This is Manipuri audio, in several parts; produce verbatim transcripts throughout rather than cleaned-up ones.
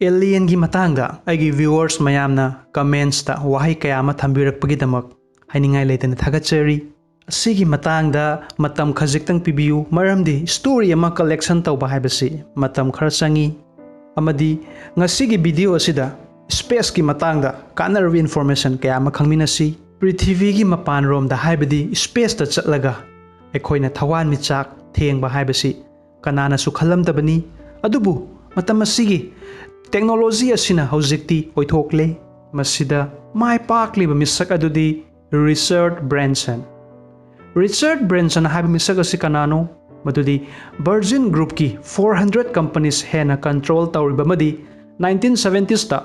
ꯑꯦꯂꯤꯌꯟꯒꯤ ꯃꯇꯥꯡꯗ ꯑꯩꯒꯤ viewers ꯃꯌꯥꯝꯅ commentsꯇ ꯋꯥꯍꯩ ꯀꯌꯥ ꯑꯃ ꯊꯝꯕꯤꯔꯛꯄꯒꯤꯗꯃꯛ ꯍꯥꯏꯅꯤꯡꯉꯥꯏ ꯂꯩꯇꯅ ꯊꯥꯒꯠꯆꯔꯤ꯫ ꯑꯁꯤꯒꯤ ꯃꯇꯥꯡꯗ ꯃꯇꯝ ꯈꯖꯤꯛꯇꯪ ꯄꯤꯕꯤꯌꯨ, ꯃꯔꯝꯗꯤ story ꯑꯃ collection ꯇꯧꯕ ꯍꯥꯏꯕꯁꯤ ꯃꯇꯝ ꯈꯔ ꯆꯪꯏ꯫ ꯑꯃꯗꯤ ꯉꯁꯤꯒꯤ video ꯑꯁꯤꯗ spaceꯀꯤ ꯃꯇꯥꯡꯗ ꯀꯥꯟꯅꯔꯕ information ꯀꯌꯥ ꯑꯃ ꯈꯪꯃꯤꯟꯅꯁꯤ꯫ ꯄ꯭ꯔꯤꯊꯤꯕꯤꯒꯤ ꯃꯄꯥꯟꯔꯣꯝꯗ, ꯍꯥꯏꯕꯗꯤ spaceꯇ ꯆꯠꯂꯒ ꯑꯩꯈꯣꯏꯅ ꯊꯋꯥꯟꯃꯤꯆꯥꯛ ꯊꯦꯡꯕ ꯍꯥꯏꯕꯁꯤ ꯀꯅꯥꯅꯁꯨ ꯈꯜꯂꯝꯗꯕꯅꯤ꯫ ꯑꯗꯨꯕꯨ ꯃꯇꯝ ꯑꯁꯤꯒꯤ technology ꯑꯁꯤꯅ ꯍꯧꯖꯤꯛꯇꯤ ꯑꯣꯏꯊꯣꯛꯂꯦ꯫ ꯃꯁꯤꯗ ꯃꯥꯏ ꯄꯥꯛꯂꯤꯕ ꯃꯤꯁꯛ ꯑꯗꯨꯗꯤ ꯔꯤꯆꯥꯔꯗ ꯕ꯭ꯔꯦꯟꯁꯟ꯫ ꯔꯤꯆꯥꯔꯗ ꯕ꯭ꯔꯦꯟꯁꯟ ꯍꯥꯏꯕ ꯃꯤꯁꯛ ꯑꯁꯤ ꯀꯅꯥꯅꯣ? ꯃꯗꯨꯗꯤ Virgin Groupꯀꯤ four hundred companies ꯍꯦꯟꯅ control ꯇꯧꯔꯤꯕ ꯑꯃꯗꯤ nineteen seventiesꯇ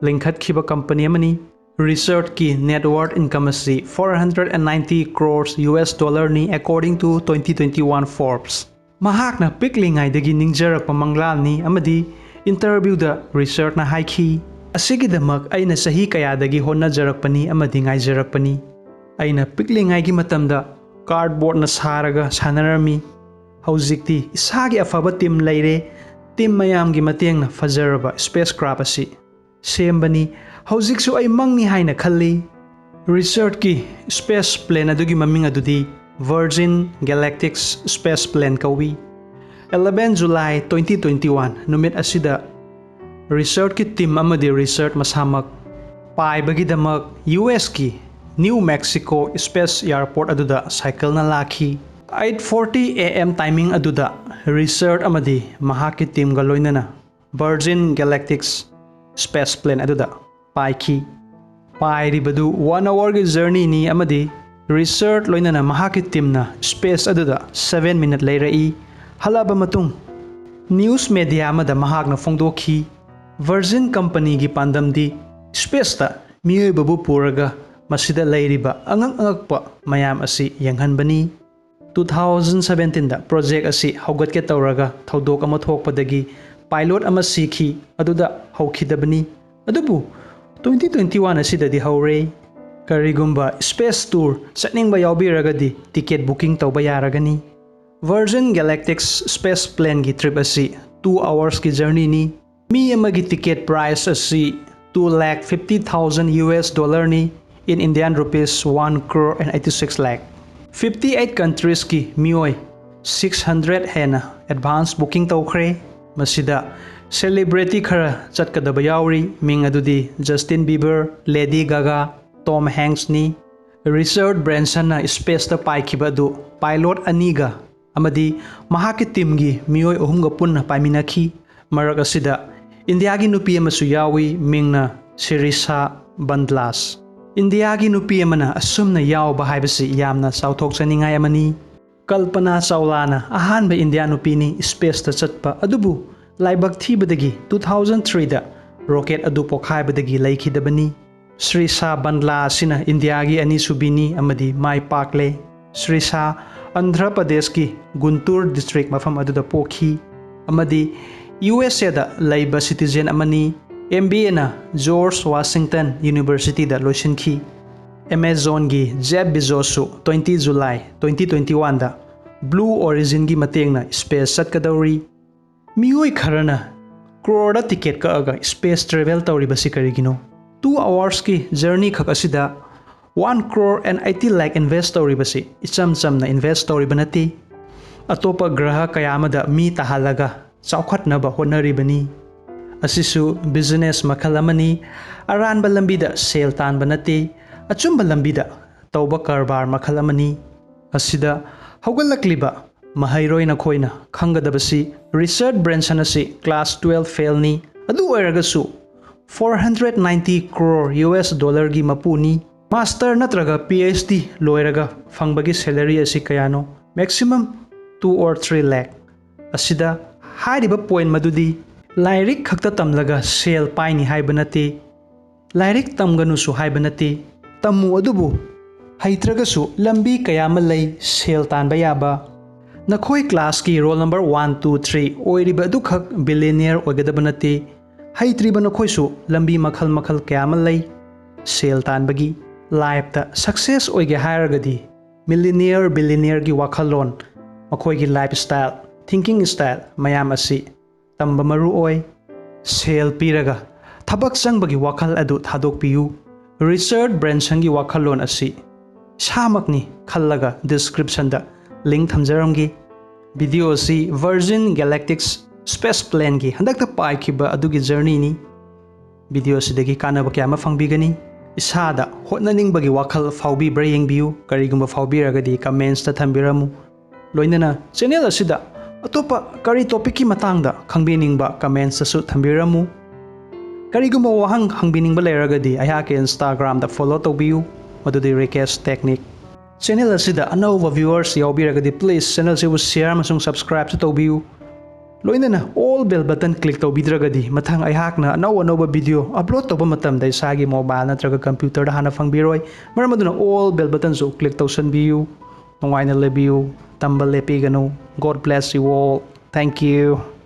ꯂꯤꯡꯈꯠꯈꯤꯕ company ꯑꯃꯅꯤ꯫ ꯔꯤꯆꯥꯔꯗꯀꯤ net worth income ꯑꯁꯤ four hundred and ninety crores US dollarꯅꯤ, according to twenty twenty-one Forbes꯫ ꯃꯍꯥꯛꯅ ꯄꯤꯛꯂꯤꯉꯩꯗꯒꯤ ꯅꯤꯡꯖꯔꯛꯄ ꯃꯪꯂꯥꯟꯅꯤ ꯑꯃꯗꯤ interviewꯗ ꯔꯤꯆꯥꯔꯗꯅ ꯍꯥꯏꯈꯤ, "ꯑꯁꯤꯒꯤꯗꯃꯛ ꯑꯩꯅ ꯆꯍꯤ ꯀꯌꯥꯗꯒꯤ ꯍꯣꯠꯅꯖꯔꯛꯄꯅꯤ ꯑꯃꯗꯤ ꯉꯥꯏꯖꯔꯛꯄꯅꯤ꯫ ꯑꯩꯅ ꯄꯤꯛꯂꯤꯉꯩꯒꯤ ꯃꯇꯝꯗ cardboardꯅ ꯁꯥꯔꯒ ꯁꯥꯟꯅꯔꯝꯃꯤ꯫ ꯍꯧꯖꯤꯛꯇꯤ ꯏꯁꯥꯒꯤ ꯑꯐꯕ team ꯂꯩꯔꯦ꯫ Team ꯃꯌꯥꯝꯒꯤ ꯃꯇꯦꯡꯅ ꯐꯖꯔꯕ spacecraft ꯑꯁꯤ ꯁꯦꯝꯕꯅꯤ꯫ ꯍꯧꯖꯤꯛꯁꯨ ꯑꯩ ꯃꯪꯅꯤ ꯍꯥꯏꯅ ꯈꯜꯂꯤ꯫" ꯔꯤꯆꯥꯔꯗꯀꯤ space plane ꯑꯗꯨꯒꯤ ꯃꯃꯤꯡ ꯑꯗꯨꯗꯤ Virgin Galactic's space plane ꯀꯧꯏ꯫ Eleven July twenty twenty-one ꯅꯨꯃꯤꯠ ꯑꯁꯤꯗ ꯔꯤꯆꯥꯔꯗꯀꯤ team ꯑꯃꯗꯤ ꯔꯤꯆꯥꯔꯗ ꯃꯁꯥꯃꯛ ꯄꯥꯏꯕꯒꯤꯗꯃꯛ USꯀꯤ New Mexico Space Airport ꯑꯗꯨꯗ ꯁꯥꯏꯀꯜꯅ ꯂꯥꯛꯈꯤ꯫ Eight forty AM timing ꯑꯗꯨꯗ ꯔꯤꯆꯥꯔꯗ ꯑꯃꯗꯤ ꯃꯍꯥꯛꯀꯤ teamꯒ ꯂꯣꯏꯅꯅ Virgin Galactic's space plane ꯑꯗꯨꯗ ꯄꯥꯏꯈꯤ꯫ ꯄꯥꯏꯔꯤꯕꯗꯨ one hourꯒꯤ journeyꯅꯤ ꯑꯃꯗꯤ ꯔꯤꯆꯥꯔꯗ ꯂꯣꯏꯅꯅ ꯃꯍꯥꯛꯀꯤ teamꯅ space ꯑꯗꯨꯗ seven minute ꯂꯩꯔꯛꯏ꯫ ꯍꯜꯂꯛꯑꯕ ꯃꯇꯨꯡ news media ꯑꯃꯗ ꯃꯍꯥꯛꯅ ꯐꯣꯡꯗꯣꯛꯈꯤ, Virgin Companyꯒꯤ ꯄꯥꯟꯗꯝꯗꯤ spaceꯇ ꯃꯤꯑꯣꯏꯕꯕꯨ ꯄꯨꯔꯒ ꯃꯁꯤꯗ ꯂꯩꯔꯤꯕ ꯑꯉꯛ ꯑꯉꯛꯄ ꯃꯌꯥꯝ ꯑꯁꯤ ꯌꯦꯡꯍꯟꯕꯅꯤ꯫ Two thousand seventeenꯗ project ꯑꯁꯤ ꯍꯧꯒꯠꯀꯦ ꯇꯧꯔꯒ ꯊꯧꯗꯣꯛ ꯑꯃ ꯊꯣꯛꯄꯗꯒꯤ pilot ꯑꯃ ꯁꯤꯈꯤ, ꯑꯗꯨꯗ ꯍꯧꯈꯤꯗꯕꯅꯤ꯫ ꯑꯗꯨꯕꯨ twenty twenty-one ꯑꯁꯤꯗꯗꯤ ꯍꯧꯔꯦ꯫ ꯀꯔꯤꯒꯨꯝꯕ space tour ꯆꯠꯅꯤꯡꯕ ꯌꯥꯎꯕꯤꯔꯒꯗꯤ ticket booking ꯇꯧꯕ ꯌꯥꯔꯒꯅꯤ꯫ Virgin Galactic's space planeꯒꯤ trip ꯑꯁꯤ two hoursꯀꯤ journeyꯅꯤ꯫ ꯃꯤ ꯑꯃꯒꯤ ticket price ꯑꯁꯤ two lakh fifty thousand US dollar ꯅꯤ, in Indian rupees one crore and eighty six lakh꯫ Fifty eight countries ꯀꯤ ꯃꯤꯑꯣꯏ six hundred ꯍꯦꯟꯅ advance booking ꯇꯧꯈ꯭ꯔꯦ꯫ ꯃꯁꯤꯗ celebrity ꯈꯔ ꯆꯠꯀꯗꯕ ꯌꯥꯎꯔꯤ, ꯃꯤꯡ ꯑꯗꯨꯗꯤ Justin Bieber, Lady Gaga, Tom Hanks ꯅꯤ꯫ Richard Branson ꯅ space ꯇ ꯄꯥꯏꯈꯤꯕ ꯑꯗꯨ pilot ꯑꯅꯤꯒ ꯑꯃꯗꯤ ꯃꯍꯥꯛꯀꯤ team ꯒꯤ ꯃꯤꯑꯣꯏ ꯑꯍꯨꯝꯒ ꯄꯨꯟꯅ ꯄꯥꯏꯃꯤꯟꯅꯈꯤ꯫ ꯃꯔꯛ ꯑꯁꯤꯗ ꯏꯟꯗꯤꯌꯥꯒꯤ ꯅꯨꯄꯤ ꯑꯃꯁꯨ ꯌꯥꯎꯏ, ꯃꯤꯡꯅ ꯁꯤꯔꯤꯁꯥ ꯕꯟꯗ꯭ꯂꯥꯁ꯫ ꯏꯟꯗꯤꯌꯥꯒꯤ ꯅꯨꯄꯤ ꯑꯃꯅ ꯑꯁꯨꯝꯅ ꯌꯥꯎꯕ ꯍꯥꯏꯕꯁꯤ ꯌꯥꯝꯅ ꯆꯥꯎꯊꯣꯛꯆꯅꯤꯡꯉꯥꯏ ꯑꯃꯅꯤ꯫ ꯀꯜꯄꯅꯥ ꯆꯥꯎꯂꯥꯅ ꯑꯍꯥꯟꯕ ꯏꯟꯗꯤꯌꯥ ꯅꯨꯄꯤꯅꯤ space ꯇ ꯆꯠꯄ, ꯑꯗꯨꯕꯨ ꯂꯥꯏꯕꯛ ꯊꯤꯕꯗꯒꯤ two thousand three ꯗ rocket ꯑꯗꯨ ꯄꯣꯈꯥꯏꯕꯗꯒꯤ ꯂꯩꯈꯤꯗꯕꯅꯤ꯫ ꯁ꯭ꯔꯤꯁꯥ ꯕꯟꯗ꯭ꯂꯥ ꯑꯁꯤꯅ ꯏꯟꯗꯤꯌꯥꯒꯤ ꯑꯅꯤꯁꯨꯕꯤꯅꯤ ꯑꯃꯗꯤ ꯃꯥꯏ ꯄꯥꯛꯂꯦ꯫ ꯁ꯭ꯔꯤꯁꯥ ꯑꯟꯙ꯭ꯔ ꯄ꯭ꯔꯗꯦꯁꯀꯤ ꯒꯨꯟꯇꯨꯔ district ꯃꯐꯝ ꯑꯗꯨꯗ ꯄꯣꯛꯈꯤ ꯑꯃꯗꯤ U S A ꯗ ꯂꯩꯕ citizen ꯑꯃꯅꯤ꯫ M B A ꯅ George Washington University ꯗ ꯂꯣꯏꯁꯤꯟꯈꯤ꯫ Amazon ꯒꯤ Jeff Bezos ꯁꯨ twenty July twenty twenty one ꯗ Blue Origin ꯒꯤ ꯃꯇꯦꯡꯅ space ꯆꯠꯀꯗꯧꯔꯤ꯫ ꯃꯤꯑꯣꯏ ꯈꯔꯅ crore ꯗ ticket ꯀꯛꯑꯒ space travel ꯇꯧꯔꯤꯕꯁꯤ ꯀꯔꯤꯒꯤꯅꯣ? Two hours ꯀꯤ journey ꯈꯛ ꯑꯁꯤꯗ one crore and eighty lakh invest ꯇꯧꯔꯤꯕꯁꯤ ꯏꯆꯝ ꯆꯝꯅ invest ꯇꯧꯔꯤꯕ ꯅꯠꯇꯦ꯫ ꯑꯇꯣꯞꯄ ꯒ꯭ꯔꯍ ꯀꯌꯥ ꯑꯃꯗ ꯃꯤ ꯇꯥꯍꯜꯂꯒ ꯆꯥꯎꯈꯠꯅꯕ ꯍꯣꯠꯅꯔꯤꯕꯅꯤ꯫ ꯑꯁꯤꯁꯨ business ꯃꯈꯜ ꯑꯃꯅꯤ꯫ ꯑꯔꯥꯟꯕ ꯂꯝꯕꯤꯗ ꯁꯦꯜ ꯇꯥꯟꯕ ꯅꯠꯇꯦ, ꯑꯆꯨꯝꯕ ꯂꯝꯕꯤꯗ ꯇꯧꯕ ꯀꯔꯕꯥꯔ ꯃꯈꯜ ꯑꯃꯅꯤ꯫ ꯑꯁꯤꯗ ꯍꯧꯒꯠꯂꯛꯂꯤꯕ ꯃꯍꯩꯔꯣꯏ ꯅꯈꯣꯏꯅ ꯈꯪꯒꯗꯕꯁꯤ, Richard Branson ꯑꯁꯤ class twelve fail ꯅꯤ꯫ ꯑꯗꯨ ꯑꯣꯏꯔꯒꯁꯨ four hundred ninety crore U S dollar ꯒꯤ ꯃꯄꯨꯅꯤ꯫ Master ꯅꯠꯇ꯭ꯔꯒ P H D ꯂꯣꯏꯔꯒ ꯐꯪꯕꯒꯤ salary ꯑꯁꯤ ꯀꯌꯥꯅꯣ? Maximum two or three lakh꯫ ꯑꯁꯤꯗ ꯍꯥꯏꯔꯤꯕ point ꯃꯗꯨꯗꯤ ꯂꯥꯏꯔꯤꯛ ꯈꯛꯇ ꯇꯝꯂꯒ ꯁꯦꯜ ꯄꯥꯏꯅꯤ ꯍꯥꯏꯕ ꯅꯠꯇꯦ, ꯂꯥꯏꯔꯤꯛ ꯇꯝꯒꯅꯨꯁꯨ ꯍꯥꯏꯕ ꯅꯠꯇꯦ꯫ ꯇꯝꯃꯨ, ꯑꯗꯨꯕꯨ ꯍꯩꯇ꯭ꯔꯒꯁꯨ ꯂꯝꯕꯤ ꯀꯌꯥ ꯑꯃ ꯂꯩ ꯁꯦꯜ ꯇꯥꯟꯕ ꯌꯥꯕ꯫ ꯅꯈꯣꯏ class ꯀꯤ roll number one, two, three ꯑꯣꯏꯔꯤꯕ ꯑꯗꯨꯈꯛ billionaire ꯑꯣꯏꯒꯗꯕ ꯅꯠꯇꯦ꯫ ꯍꯩꯇ꯭ꯔꯤꯕ ꯅꯈꯣꯏꯁꯨ ꯂꯝꯕꯤ ꯃꯈꯜ ꯃꯈꯜ ꯀꯌꯥ ꯑꯃ ꯂꯩ ꯁꯦꯜ ꯇꯥꯟꯕꯒꯤ꯫ Life ꯇ success ꯑꯣꯏꯒꯦ ꯍꯥꯏꯔꯒꯗꯤ millionaire, billionaire ꯒꯤ ꯋꯥꯈꯜꯂꯣꯟ, ꯃꯈꯣꯏꯒꯤ lifestyle, thinking style ꯃꯌꯥꯝ ꯑꯁꯤ ꯇꯝꯕ ꯃꯔꯨ ꯑꯣꯏ꯫ ꯁꯦꯜ ꯄꯤꯔꯒ ꯊꯕꯛ ꯆꯪꯕꯒꯤ ꯋꯥꯈꯜ ꯑꯗꯨ ꯊꯥꯗꯣꯛꯄꯤꯌꯨ꯫ ꯔꯤꯆꯥꯔꯗ ꯕ꯭ꯔꯦꯟꯁꯟꯒꯤ ꯋꯥꯈꯜꯂꯣꯟ ꯑꯁꯤ ꯏꯁꯥꯃꯛꯅꯤ ꯈꯜꯂꯒ descriptionꯗ link ꯊꯝꯖꯔꯝꯒꯦ꯫ Video ꯑꯁꯤ Virgin Galactic Space Planeꯒꯤ ꯍꯟꯗꯛꯇ ꯄꯥꯏꯈꯤꯕ ꯑꯗꯨꯒꯤ journeyꯅꯤ꯫ Video ꯑꯁꯤꯗꯒꯤ ꯀꯥꯟꯅꯕ ꯀꯌꯥ ꯑꯃ ꯐꯪꯕꯤꯒꯅꯤ꯫ ꯏꯁꯥꯗ ꯍꯣꯠꯅꯅꯤꯡꯕꯒꯤ ꯋꯥꯈꯜ ꯐꯥꯎꯕꯤꯕ꯭ꯔꯥ ꯌꯦꯡꯕꯤꯌꯨ꯫ ꯀꯔꯤꯒꯨꯝꯕ ꯐꯥꯎꯕꯤꯔꯒꯗꯤ commentsꯇ ꯊꯝꯕꯤꯔꯝꯃꯨ꯫ ꯂꯣꯏꯅꯅ channel ꯑꯁꯤꯗ ꯑꯇꯣꯞꯄ ꯀꯔꯤ topicꯀꯤ ꯃꯇꯥꯡꯗ ꯈꯪꯕꯤꯅꯤꯡꯕ commentsꯇꯁꯨ ꯊꯝꯕꯤꯔꯝꯃꯨ꯫ ꯀꯔꯤꯒꯨꯝꯕ ꯋꯥꯍꯪ ꯍꯪꯕꯤꯅꯤꯡꯕ ꯂꯩꯔꯒꯗꯤ ꯑꯩꯍꯥꯛꯀꯤ Instagramꯗ follow ꯇꯧꯕꯤꯌꯨ, ꯃꯗꯨꯗꯤ Rakesh Technic꯫ Channel ꯑꯁꯤꯗ ꯑꯅꯧꯕ viewers ꯌꯥꯎꯕꯤꯔꯒꯗꯤ please channelꯁꯤꯕꯨ share ꯑꯃꯁꯨꯡ subscribeꯁꯨ ꯇꯧꯕꯤꯌꯨ꯫ ꯂꯣꯏꯅꯅ all bell button click ꯇꯧꯕꯤꯗ꯭ꯔꯒꯗꯤ ꯃꯊꯪ ꯑꯩꯍꯥꯛꯅ ꯑꯅꯧ ꯑꯅꯧꯕ video upload ꯇꯧꯕ ꯃꯇꯝꯗ ꯏꯁꯥꯒꯤ mobile ꯅꯠꯇ꯭ꯔꯒ computerꯗ ꯍꯥꯟꯅ ꯐꯪꯕꯤꯔꯣꯏ꯫ ꯃꯔꯝ ꯑꯗꯨꯅ all bell buttonꯁꯨ click ꯇꯧꯁꯟꯕꯤꯌꯨ꯫ ꯅꯨꯡꯉꯥꯏꯅ ꯂꯩꯕꯤꯌꯨ꯫ ꯇꯝꯕ ꯂꯦꯞꯄꯤꯒꯅꯨ꯫ God bless you all. Thank you.